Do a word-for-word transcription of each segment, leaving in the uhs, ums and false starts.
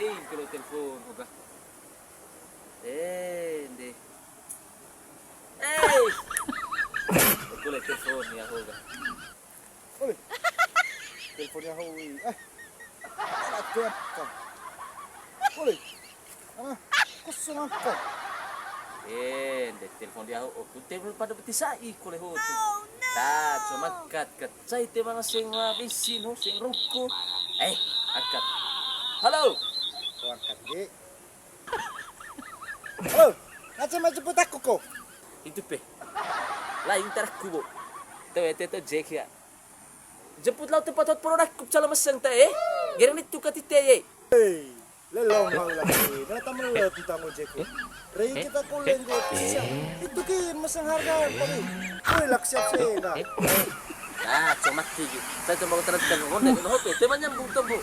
Kalau telepon, oga. Eh, ndeh. Eh. Aku le telepon ya, oga. Oi. Telepon ya, oi. Eh. Anak tuan, kan. Oi. Anak, kosong angka. Eh, ndeh telepon dia, oh, aku telepon pada betisai, kole ho tu. Ta, cuma kat, kat. Sai te mana seng, ah, bensin, ho, seng rokok. Eh, angkat. Halo. Oh, angkat, Dek. Halo, ngaca mai jemput aku ko. Itu pe. Lain tar aku, Bo. Tewe te to Jack ya. Jemput lau tempat hot produk kup cala meseng ta, eh. Gereng itu katite, eh. Hei, lelong mau lagi. Nata melep tentang ojek. Rei kita kulen go pisang. Itu kin meseng harga tadi. Kue lak siap sih, nah. Ah, cuma mati gitu. Saya cuma mau terus kan ngondek, ngondek, hope, tema nyambung tembu.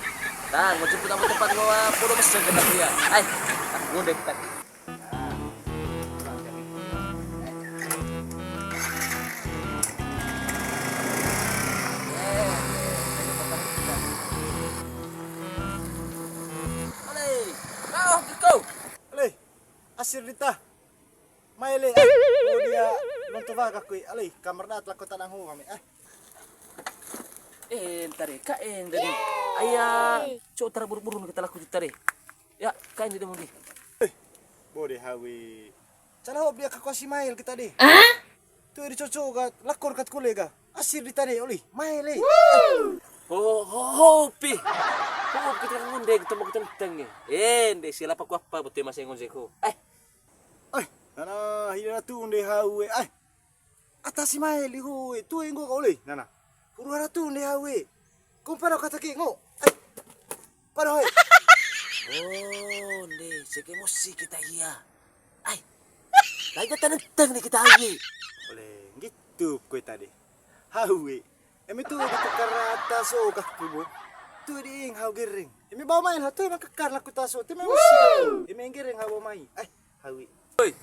Nah, mau jemput aku tempat mau, ah, podo meseng ke tapi ya. Hai, tak ngondek tak. Alei, kau, kau. Alei, asir dita. Mai le, ah. Oh, dia nonton bagak kui. Alei, kamar dat lako tanang ho kami. Eh. Eh, entare, ka, eh, entare. Aya, cok tara buru-buru kita laku kita deh. Ya, kain di demo di. Eh, bode hawe. Cala hop dia kakuasi mail kita deh. Ah? Tu iri cocok ga, lakor kat kule ga. Asir di tadi, oli, mail eh. Ho, ho, ho, pi. Ho, kita ngundeng, tembok tenteng eh. Eh, ndek siapa ku apa, betul masih ngonjek ho. Eh. Eh, nana, hina tu ndek hawe. Eh. Atasi mai li hoe, tu enggo ka ole. Nana. Huru hara tu nde hawe. Kom paro kata ke ngo. Ai. Paro hai. Oh, nde, seke mosi kita hia. Ai. Lai kata nenteng ni kita hawe. Ole, gitu kue tadi. Hawe. Eme tu ditukar rata so kah kubo. Tu di ing hau gereng. Eme bawa main hatu emang kekar laku taso. Tu emang mosi. Eme gereng hau bawa main. Ai. Hawi. Oi.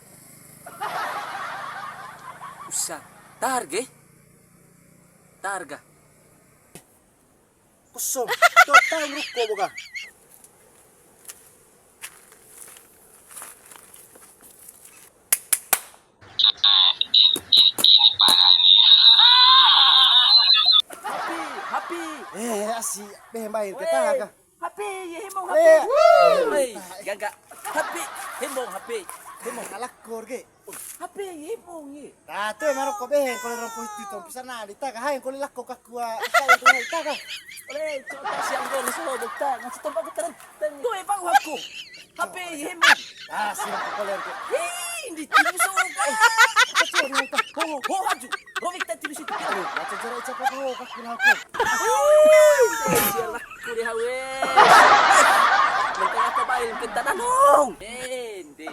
Usah. Targe. Targa. Kosong. Tuh, tahu ruko boga. Hapi, hapi. Eh, asi, beh, main ke taga. Hape, ye hemong hape. Eh. Hei, gaga. Hape, hemong hape. Hemong. Alak kor ge. Hape, ye hemong ye. Ah, tu emang rokok behen, kalau rokok itu, itu, bisa nah, ditaga, hai, kalau lako kakua, kau itu, hai, taga. Ole, coba siang gong, so, bukta, ngasih tempat ke terenteng. Tu, eh, bau aku. Hape, ye hemong. Ah, si rokok koler ge. Hei, di tim so, guys. Kecil, di muka. Ho, ho, haju. Robik tadi di situ. Aduh, baca jarak ucap aku, aku, aku. Sial aku deh, hawe. Mentang apa bail kita danong. Ende.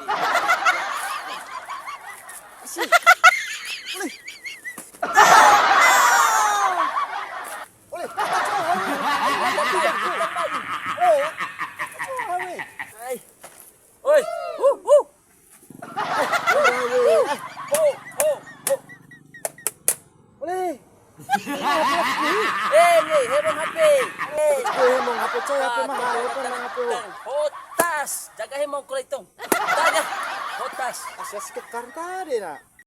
Asik. Boleh. Boleh. Boleh. Hai. Oi. Hu, hu. Ho, ho, ho. Boleh. Eh, eh, hemong hape. Eh. Hemong hape, coy, hape mahal, apa nang hape? Hotas, jaga hemong kula hitung. Jaga. Hotas. Asia si kekar tadi, nak.